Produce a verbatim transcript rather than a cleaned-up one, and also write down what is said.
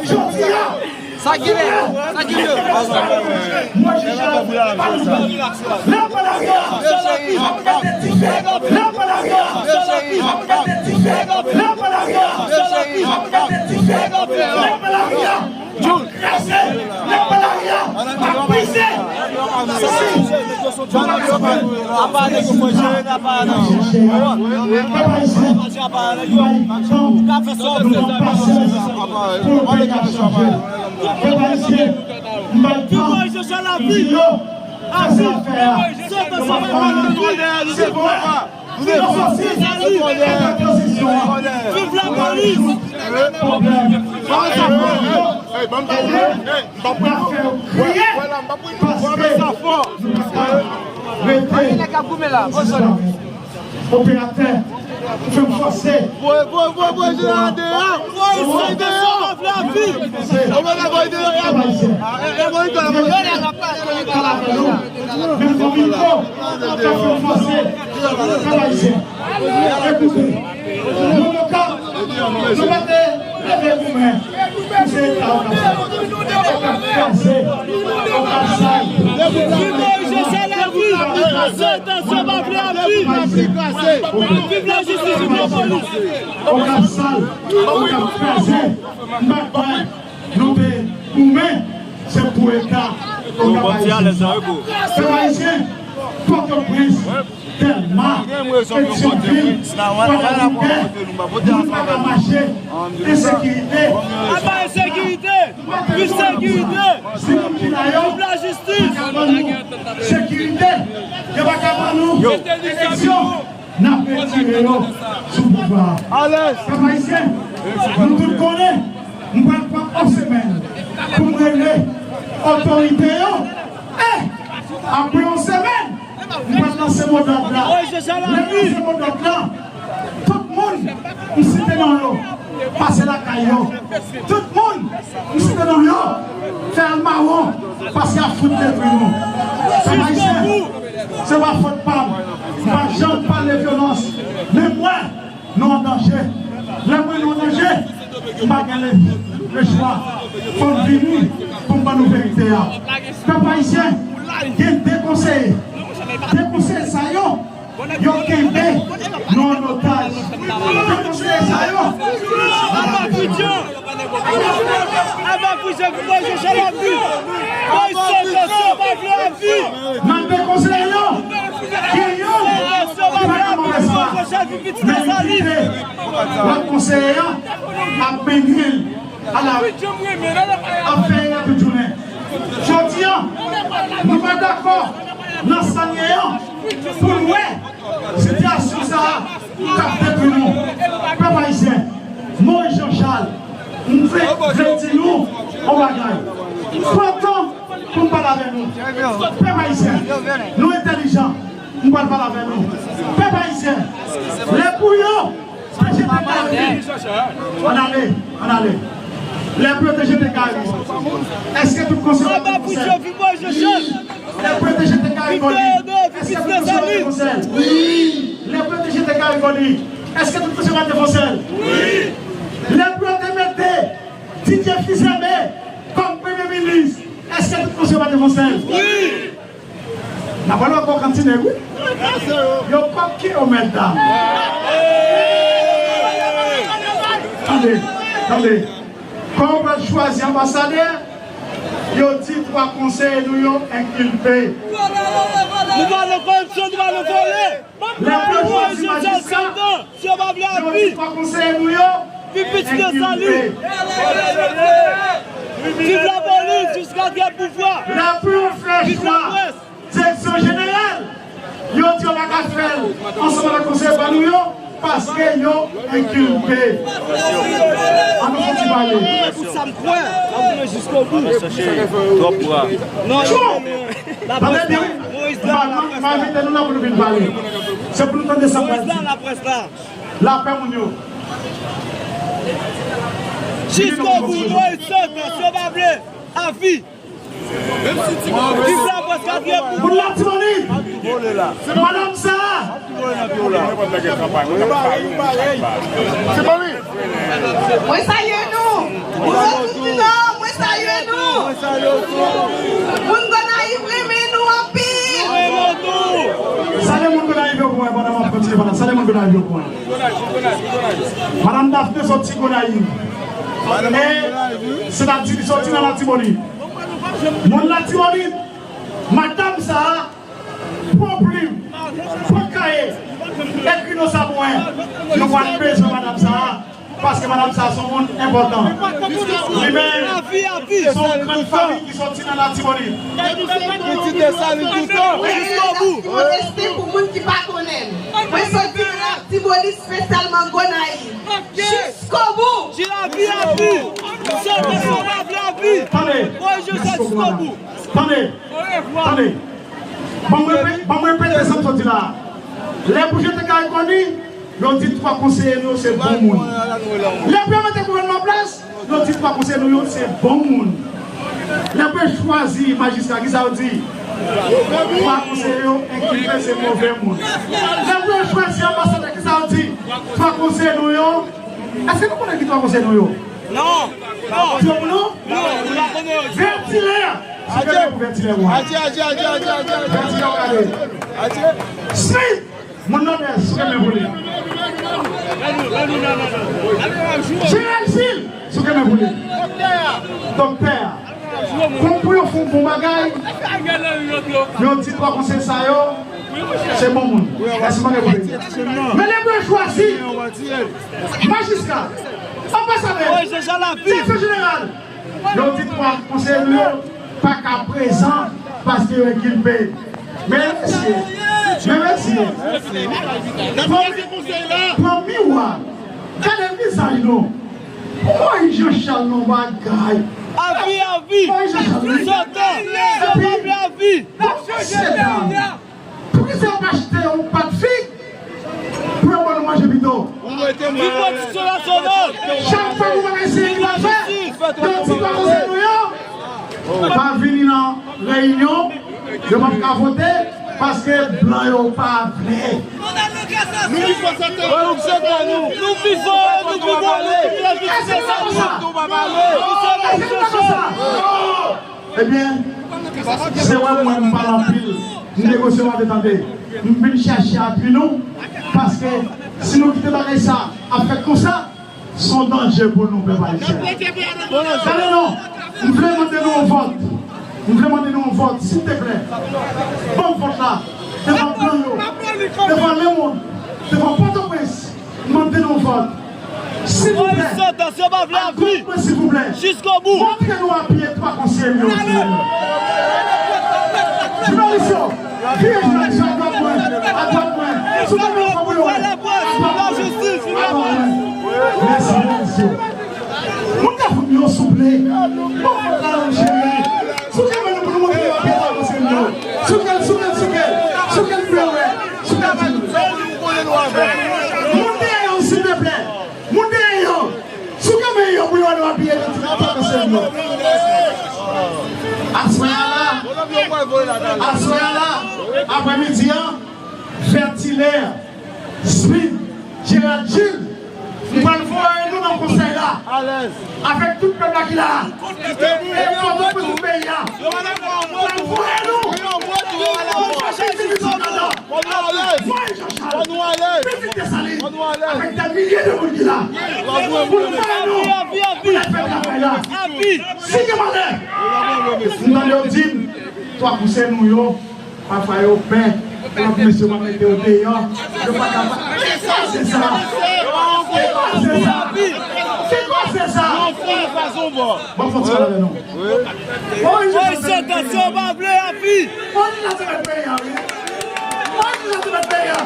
Jodi a, sa ki lè, sa ki lè. Mwen jije la pa nou. Lè pa la gen, lè pa la gen, lè pa la gen, lè pa la gen, lè pa la gen. Kraze, lè pa la gen, ap brize. Apa nèg yo fò jere, apa nèg yo. Pèp ayisyen, nou pa gen tan, nou pa gen pasyans. Pou peyi a chanje. Pèp ayisyen, m bay tan pou di yo, fè sa fè a. Yo pa fè anyen. Se vre. Viv la polis! Pwoblèm. Hey, ban m ta pran. Hey, m pa pran. Hey, m pa pran. Wè, wè la, m pa pran. Wè, men sa fò. Rete. Operatè, fè m fòse. Voye, voye, voye, voye, jeneral deyò. Voye, voye deyò. Voye deyò. Pèp ayisyen. E, e, voye deyò. Pèp ayisyen. Men fò m di nou, fè m fòse. Pèp ayisyen. Ekoute. Nou, nou ka, nou pa te leve goumen pou se eta Okap sa. Okap kraze. Okap sal. Viv Moyiz Jochèl, viv! Sèt an, se pa vle a viv! Viv lajistis, viv lapolis! Okap sal. Okap kraze. M pa kwè nou te goumen, se pou eta Okap ayisyen. Pèp ayisyen, Pòtoprens, Dèlma, Petyonvil, Kwadèboukè, moun pa ka mache, ensekirite. Apa ensekirite? Viv sekirite! Viv lajistis! Sekirite, yo pa ka ban nou eleksyon. N ap retire yo sou pouvwa a. Pèp ayisyen, nou tout konnen, m pral pran yon semèn pou m rele otorite yo. E apre yon semèn, m pral lanse modòd la. Lè m lanse modòd la, tout moun m site non yo, pase lakay yo. Tout moun m site non yo, fè al mawon, paske y ap fout detwi nou. Pèp ayisyen, se pa fòt pa m. M pa janm pale vyolans. Men m wè nou an danje. Lè m wè nou an danje, m pa gen le, lechwa. Fò m vini pou m ban nou verite a. Pèp ayisyen, gen de konseye. De konseye sa yo, yo kenbe nou an otaj. Yo konseye sa yo. Aba Fidjan! Aba Fidjan, Moyiz Jochèl ap viv! Moyiz Jochèl ap viv! Nan de konseye yo, gen youn ki pa nan move pa. Men kite lòt konseye a ap mennen l a la ri, ap fè erè tout jounen. Jodi a, nou pa dakò nan sa n ye an pou n wè sitiyasyon sa a k ap detwi nou. Pèp ayisyen, Moyiz Jan Chal, m vle, vle di nou yon bagay. Pran tan pou n pale avè nou. Pèp ayisyen, nou entèlijan, m pral pale avè nou. Pèp ayisyen, lè pou yo te jete kay yo. Ann ale, ann ale. Lè pou yo te jete kay yo, èske tout konseye yo te fè yon sèl? Lè pou yo te jete kay yo, èske tout konseye yo te fè yon sèl? Lè pou yo te jete kay yo, èske tout konseye yo te fè yon sèl? Lè pou yo te mete Didier Fils-Aimé kòm premye minis, èske tout konseye yo pa te fè yon sèl? N ap pale ankò kantinèg, wi. Yo p ap kenbe yo, mètdam. Tande, tande. Kan yo pral chwazi anbasadè, yo di twa konseye nou yo enkilpe. Nou pa nan koripsyon, nou pa nan vòlè. Lè pou yo chwazi majistra, yo di twa konseye nou yo enkilpe. Viv lapolis jiskaske pouvwa. Lè pou yo fè chwa direksyon jeneral, yo di yo pa ka fè l ansanm avèk konseye pa nou yo, paske yo enkilpe. Ann nou fè ti pale. Twòp bra. Tande byen, wi. M pa, m pa envite nou la pou nou vin pale. Se pou nou tande sa m pral di. Lapè, moun yo. Jiskobou, Moyiz Santò, se pa vle, avi. Viv laprès katriyèm. Moun Latibonit. Madanm sa. Mwen salye nou. Gonayiv yo pran. Madanm Daphné soti Gonayiv. E sètadi li soti nan Latibonit. Moun Latibonit, madanm sa a, pran plim, pran kaye, ekri non sa pou mwen. Nou pral bezwen madanm sa a, paske madanm sa a se yon moun enpòtan. Li menm, se yon grann fanmi ki soti nan Latibonit. Pitit de Saline toutan. Mwen se Latibonit pou moun ki pa konnen m. Mwen soti nan Latibonit, espesyalman Gonayiv. Jiskobou! Jilavi a vi! Sòti sou lavi a vi! Tande! Voye Joseph jiskobou! Tande! Tande! Ban mwen repe-, ban mwen repete sa m sot di la a. Lè pou jete kay koni, yo di twa konseye nou yo se bon moun. Lè pou yo mete gouvènman an plas, yo di twa konseye nou yo se bon moun. Lè pou yo chwazi majistra, kisa yo di? Twa konseye yo enkilpe se move moun. Lè pou yo chwazi anbasadè, kisa yo di? Twa konseye nou yo. Èske nou konnen ki twa konseye nou yo? Non. Non. Di yo pou nou? Non, nou pa konnen yo. Vètilè. Sou kenbe pou Vètilè, mwen. Adye, adye, adye, adye, adye, adye. Vètilè, w gade. Adye. Smith. Moun Nòdès, sou kenbe pou li. Jeral Jil, sou kenbe pou li. Doktè a. Konn pou yo fè yon bon bagay, yo di twa konseye sa yo, se bon moun. Èske w pa gen pou peyi? Men lè pou yo chwazi majistra, anbasadè, direktè jeneral, yo di twa konseye nou yo pa ka prezan paske yo enkilpe. Men mesye, men mesye, pran miwa, gade vizaj nou. Moyiz Jan Chal nan bagay. Avi, avi. Moyiz Jan Chal, wi. Sòtan, sòtan, avi. Bon, mesye dam. Poukisa yo pa achte yon pat fig pou yo ban nou manje pito? Yon tradisyon nasyonal. Chak fwa nou pa ka eseye ki pa fè, yo di pa konseye nou yo. Pa vini nan reyinyon, yo p ap ka vote, paske blan yo pa vle. Nou vivan, nou vivan, nou vivan, nou vivan. Èske nou pa konsa? Èske nou pa konsa? Ebyen, se wè mwen m pale anpil, m negosye maten tande. M vin chèche apui nou, paske si nou kite bagay sa ap fèt konsa, se yon danje pou nou, pèp ayisyen. Tande non, m vle mande nou yon vòt. M vle mande nou yon vòt, silteplè. Ban m vòt la, devan blan yo, devan lemonn, devan Pòtoprens. M mande nou yon vòt. Silvouplè, Moyiz Santa, si yo pa vle avi, adwat mwen, silvouplè. Jiskobou. Montre nou apiye twa konseye nou yo, silvouplè. Jounalis yo, vire jounalis yo, adwat mwen, adwat mwen. Si w ta vle fè pou yo, adwat mwen, adwat mwen. Mèsi, mèsi. Moun ka fout yo souple. Bon, fòk la yo jere. Sou kenbe nou pou nou montre yo apiye twa konseye nou yo. Sou kèl, sou kèl, sou kèl, sou kèl frè, sou kèl. Moun dèyè yo, silteplè. Moun dèyè yo. Sou kenbe yo pou yo nou apiye nan ti kata konseye nou. Aswè a la, aswè a la, aprèmidi an, Vètilè, Smith, Gerald Gilles, m pral voye nou nan konsèy la. Avèk tout pèp la ki la. E Pòtoprens, tout peyi a. M pral voye nou. Pou n chache pitit Sònada. Voye Jean Charles. Pitit Desalin. Avèk dè milye de moun ki la. Pou n voye nou. Pou n al fè travay la. Si gen malè, m tande yo di m, twa konsèy nou yo. Pafwa yo pè, lòt mesye va mete yo deyò, yo pa kapab. Ki koze sa? Ki koze sa? Ki koze sa? Bon, fò ti pale avè nou. Wi. Wi, se tansyon pa vle api. Moyiz la te mèt peyi a, wi. Moyiz la te mèt peyi a.